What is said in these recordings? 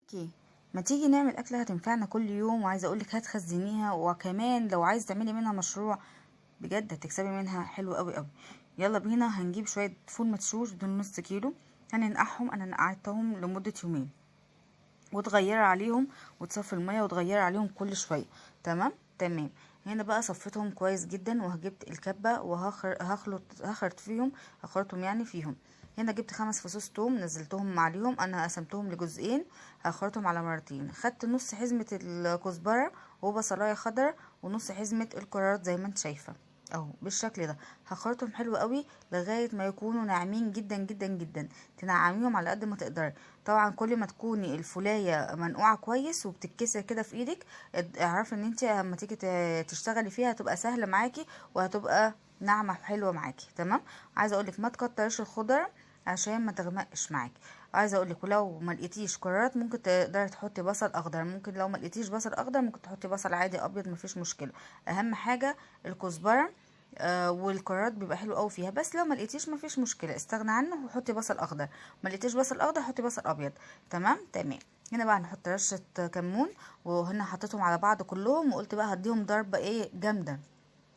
okay، ما تيجي نعمل اكله هتنفعنا كل يوم، وعايزه اقولك هتخزنيها، وكمان لو عايزه تعملي منها مشروع بجد هتكسبي منها حلو قوي قوي. يلا بينا. هنجيب شوية فول مدشوش، دول نص كيلو، هننقعهم. انا نقعتهم لمدة يومين، وتغيري عليهم وتصفي المية وتغيري عليهم كل شوية. تمام تمام. هنا بقى صفيتهم كويس جدا، وهجبت الكبه وهخلط هخرط فيهم، هخرطهم يعني فيهم. هنا جبت 5 فصوص توم نزلتهم عليهم، انا قسمتهم لجزئين، هخرطهم على مرتين. خدت نص حزمه الكزبره وبصلايه خضراء ونص حزمه الكرات زي ما انت شايفه اهو بالشكل ده. هخرطهم حلو قوي لغاية ما يكونوا ناعمين جدا جدا جدا، تنعميهم على قد ما تقدري. طبعا كل ما تكوني الفولايه منقوعه كويس وبتتكسر كده في ايدك، اعرفي ان انت لما تيجي تشتغلي فيها هتبقى سهلة معاكي وهتبقى ناعمة وحلوه معاكي. تمام. عايزه اقولك ما تكتريش الخضرة عشان ما تغمقش معاكي. عايزه اقولك ولو ما لقيتيش كرات ممكن تقدري تحطي بصل اخضر، ممكن لو ما لقيتيش بصل اخضر ممكن تحطي بصل عادي ابيض، مفيش مشكلة. اهم حاجة الكزبره والكرات بيبقى حلو قوي فيها، بس لو ما لقيتيش مفيش مشكلة، استغنى عنه وحطي بصل اخضر. ما لقيتيش بصل اخضر حطي بصل ابيض. تمام تمام. هنا بقى هنحط رشه كمون، وهنا حطيتهم على بعض كلهم، وقلت بقى هديهم ضربه ايه جامدة.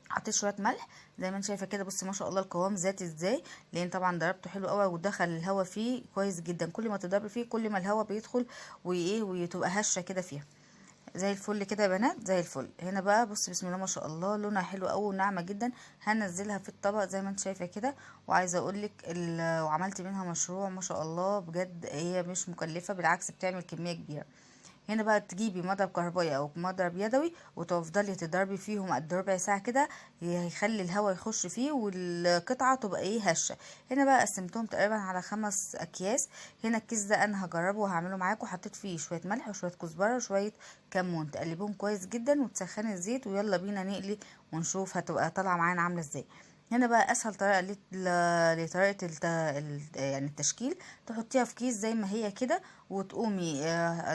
حطيت شوية ملح زي ما انت شايفه كده. بصي ما شاء الله القوام ذاتي ازاي، لان طبعا ضربته حلو قوي ودخل الهوا فيه كويس جدا. كل ما تضربي فيه كل ما الهوا بيدخل وايه وتبقى هشه كده فيها زي الفل كده يا بنات، زي الفل. هنا بقى بصي بسم الله ما شاء الله لونها حلو قوي وناعمه جدا. هنزلها في الطبق زي ما انت شايفه كده. وعايزه اقولك وعملت منها مشروع ما شاء الله بجد، هي مش مكلفة بالعكس بتعمل كمية كبيرة. هنا بقى تجيبي مضرب كهربائي او مضرب يدوي وتفضلي تضربي فيهم قد ربع ساعة كده، هيخلي الهواء يخش فيه والقطعه تبقى ايه هشه. هنا بقى قسمتهم تقريبا على 5 اكياس. هنا الكيس ده انا هجربه وهعمله معاكم. حطيت فيه شوية ملح وشوية كزبره وشوية كمون، تقلبيهم كويس جدا وتسخني الزيت، ويلا بينا نقلي ونشوف هتبقى طالعه معانا عامله ازاي. هنا بقى اسهل طريقه لطريقه يعني التشكيل، تحطيها في كيس زي ما هي كده وتقومي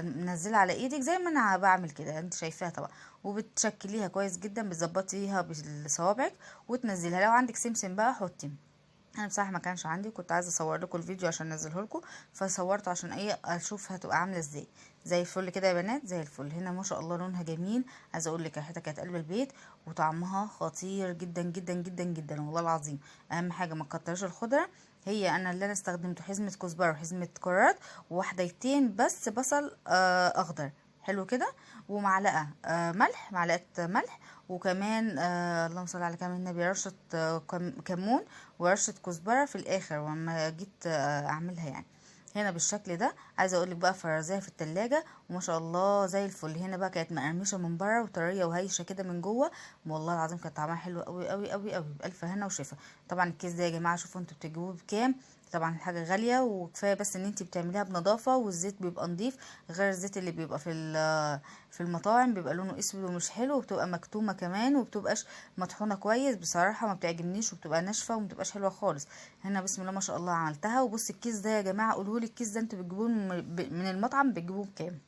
منزلها على ايدك زي ما انا بعمل كده، انت شايفاها طبعا، وبتشكليها كويس جدا، بتظبطيها بصوابعك وتنزليها. لو عندك سمسم بقى حطي. انا بصراحة ما كانش عندي، كنت عايزه اصور لكم الفيديو عشان انزله لكم، فصورته عشان ايه اشوف هتبقى عامله ازاي. زي الفل كده يا بنات، زي الفل. هنا ما شاء الله لونها جميل، عايزه اقول لك ريحتها كانت قلب البيت وطعمها خطير جدا جدا جدا جدا والله العظيم. اهم حاجة ما تكتريش الخضرة. هي انا اللي انا استخدمته حزمه كزبره وحزمه كرات وواحدتين بس بصل اخضر حلو كده، ومعلقة ملح، معلقه ملح، وكمان اللهم صل على كلام النبي رشه كمون ورشه كزبره في الاخر وما جيت اعملها يعني. هنا بالشكل ده. عايزه اقول لك بقى فرزاها في التلاجة وما شاء الله زي الفل. هنا بقى كانت مقرمشه من بره وطريه وهيشه كده من جوه، والله العظيم كانت طعمها حلو قوي قوي قوي قوي، بالف هنا وشفا. طبعا الكيس ده يا جماعة شوفوا انتوا بتجيبوه بكام، طبعا الحاجة غالية، وكفاية بس ان انتي بتعمليها بنظافه والزيت بيبقى نظيف، غير الزيت اللي بيبقى في المطاعم بيبقى لونه اسود ومش حلو، وبتبقى مكتومة كمان وبتبقاش مطحونه كويس، بصراحة ما بتعجبنيش وبتبقى ناشفة ومبتبقاش حلوة خالص. هنا بسم الله ما شاء الله عملتها. وبصي الكيس ده يا جماعة قولوا لي الكيس ده انتوا بتجيبوه من المطعم بتجيبوه بكام؟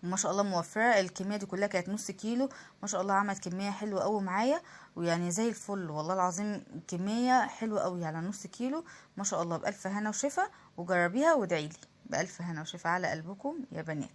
وما شاء الله موفره الكمية دي كلها، كانت نص كيلو ما شاء الله، عملت كمية حلوة قوي معايا، ويعني زي الفل والله العظيم، كمية حلوة قوي على نص كيلو ما شاء الله. بالف هنا وشفا، وجربيها وادعيلي. بالف هنا وشفا على قلبكم يا بنات.